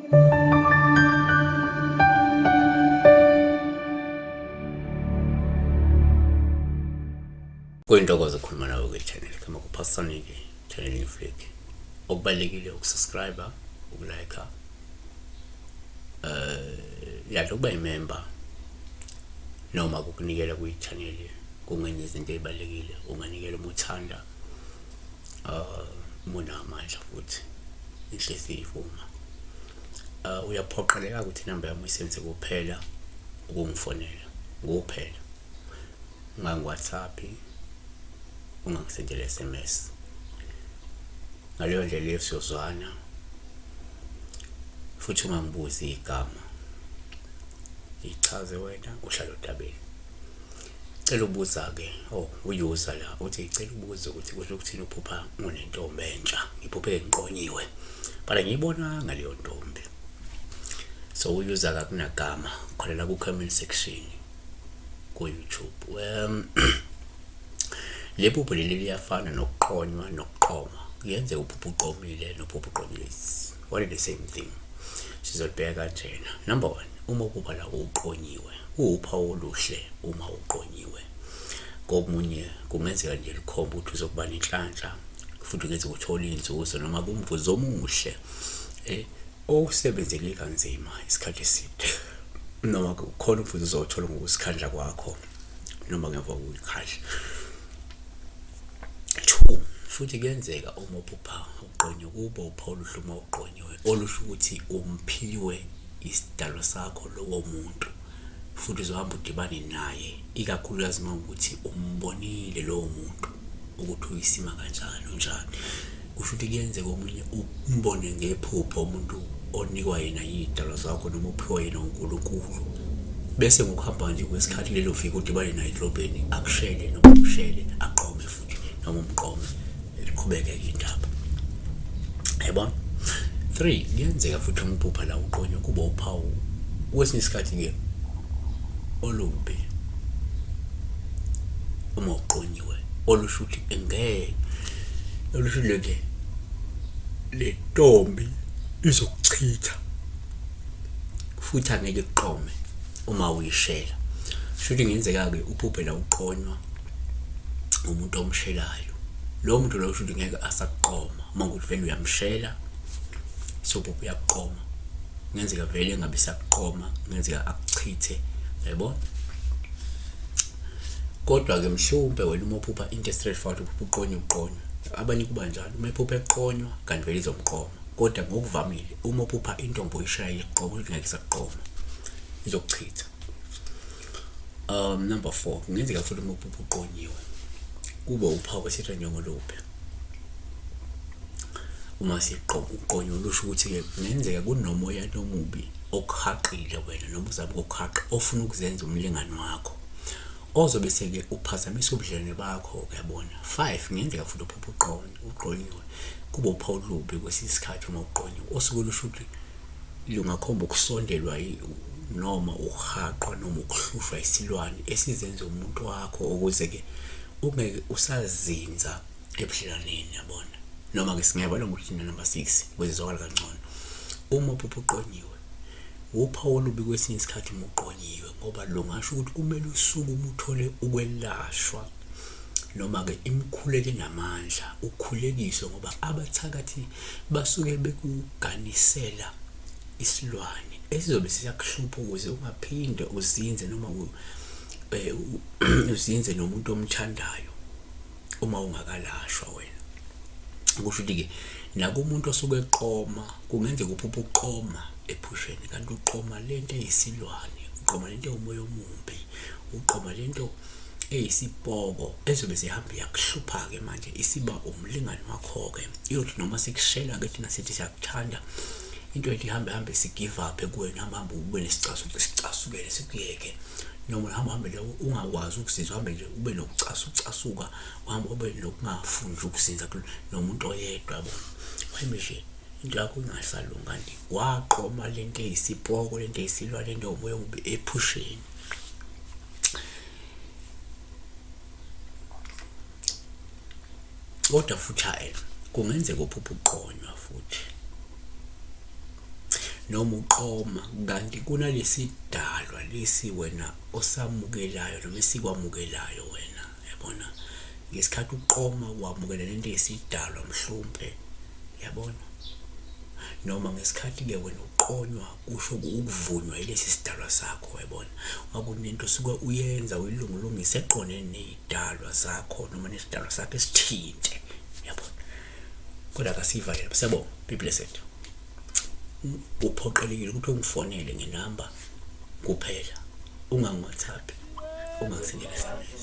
Kuyintokozo ukukhuluma nawe kwi-channel kama kuphasonike channel Inflick. Okubalulekile ukusubscribe, ukulike, eh ukuba imember noma ukunikela kwi-channel kungenye izinto ezibalulekile unganikela uma uthanda uma unamandla futhi inhliziyo ivuma. Uyaphoqeleka ukuthi inamba yami uyisebenzise kuphela ukungifonela kuphela. Ungangi-WhatsApp-i, ungangisendeli S_M_S. Ngaleyo ndlela leyo siyozwana futhi ungangibuzi igama, yichaze wena uhlale odabeni. Cela ukubuza-ke, oh uYuza la uthi cela ukubuza ukuthi kusho ukuthini uphupha unentombi entsha, ngiphuphe ngiqonyiwe but angiyibonanga leyo ntombi. So uYuza-ke akunagama khona la ku-comment section ku-YouTube. Le phupho leli liyafana nokuqonywa nokuqoma. Kuyenzeka uphuphe uqomile nophuphe uqonyile, it's one and the same thing. Sizolibheka kanjena. Number one, uma uphupha la uqonyiwe, kuwuphawu oluhle uma uqonyiwe. Komunye kungenzeka nje likhomba ukuthi uzokuba nenhlanhla futhi kungenzeka uthole inzuzo noma kumvuzo omuhle owusebenzele kanzima isikhathi eside noma kukhona umvuzo ozowuthola ngokuzikhandla kwakho noma ngemva kokuyikhandla. Two, futhi kuyenzeka uma uphupha uqonywe kuba uphawu oluhle uma uqonyiwe olusho ukuthi umphiwe isidalwa sakho lowo muntu futhi uzohamba udibane naye ikakhulukazi uma ukuthi umbonile lowo muntu ukuthi uyisima kanjani unjani. Kusho ukuthi kuyenzeka omunye umbone ngephupho umuntu onikwa yena yiy'dalwa zakho noma uphiwa yena uNkulunkulu bese ngokuhamba nje kwesikhathi lelo fika udibane naye edolobheni akushele noma umshele aqome futhi noma umqome liqhubeke-ke indaba yabona. Three, kuyenzeka futhi uma uphupha la uqonywe kuba uphawu kwesinye isikhathi-ke olubi uma uqonyiwe olusho ukuthi ngeke olusho ukuthi le ntombi izokuchitha futhi angeke ikuqome uma uyishela. Shuthi kungenzeka-ke uphuphe la uqonywa umuntu omshelayo. Lowo muntu loyo shuthi ngeke asakuqoma uma kuwukuthi vele uyamshela so uphupha uyakuqoma. Kungenzeka vele engabe esakuqoma, kungenzeka akuchithe, uyayibona? Kodwa-ke mhlawumpe wena uma uphupha into e-straight forward uphupha uqonywa uqonywa. Abanye kuba njalo, uma ephupha eqonywa kanti vele izomqoma. Kodwa ngokuvamile uma uphupha intombi oyishaya ikuqoma kusho ukuthi ngeke isakuqoma, izokuchitha. Number four, kungenzeka futhi uma uphupha uqonyiwe kube uphawu esitha njengoluphi. Uma uqonywa lusho ukuthi-ke kungenzeka kunomoya omubi okuhaqile wena noma uzama ukukuhaqa ofuna ukuzenza umlingani wakho ozobe seke uphazamisa ubudlelwane bakho uyabona. Five, kungenzeka futhi uphuphe uqonyiwe kube uphawu olubi kwesinye isikhathi uma uqonyiwe osuke lusho ukuthi lungakhomba ukusondelwa noma ukuhaqwa noma ukuhlushwa isilwane esizenza umuntu wakho ukuze-ke ungeke usazinza ebudlelwaneni yabona. Noma-ke singayibala ngokuthi number six ukuze izwakale kangcono. Uma uphupha uqonyiwe wuphawu olubi kwesinye isikhathi uma uqonyiwe ngoba lungasho ukuthi kumele usukume uthole ukwelashwa noma-ke imikhuleko enamandla ukhulekiswe ngoba abathakathi basuke bekuganisela isilwane esizobe siyakuhlupha ukuze ungaphinde uzinze noma uzinze nomuntu omthandayo uma ungakalashwa wena. Kusho ukuthi-ke nakumuntu osuke eqoma kungenzeka uphuphe uqoma ephusheni kanti uqoma lento eyisilwane, uqoma lento ewumoya omumbi, uqoma lento eyisipoko ezobe sihamba iyakuhlupha-ke manje isiba umlingani wakho-ke. Iyothi noma sikushela-ke thina sithi siyakuthanda into ethi ihambe hambe si-give up kuwena, hambe hambe ube nesicasuko sicasukele sikuyeke noma uhambe hambe nje ungakwazi ukuzinza uhambe nje ube nokucasucasuka uhambe ube nokungafuni nje ukuzinza nomuntu oyedwa yabo. Uhambe nje into yakho ingasalungi kanti waqoma lento eyisipoko lento eyisilwane lento ewumoya omubi ephusheni. Kodwa futhi hhayi kungenzeka uphuphe uqonywa futhi. Noma uqoma kanti kunalesidalwa lesi wena osamukelayo noma esikwamukelayo wena, yabona. Ngesikhathi uqoma wamukela lento eyisidalwa mhlumpe, yabona. Noma ngesikhathi-ke wena uqonywa kusho ukuvunywa yilesi sidalwa sakho, yabona. Kwakunento osuke uyenza uyilungilungise eqondene ney'dalwa zakho noma nesidalwa sakho esithinte, yabona. Kodwa akasiyivale lapho. Siyabonga, be blessed. Uphoqelekile ukuthi ungifonele ngenamba kuphela, ungangi-WhatsApp, ungangisendeli SMS.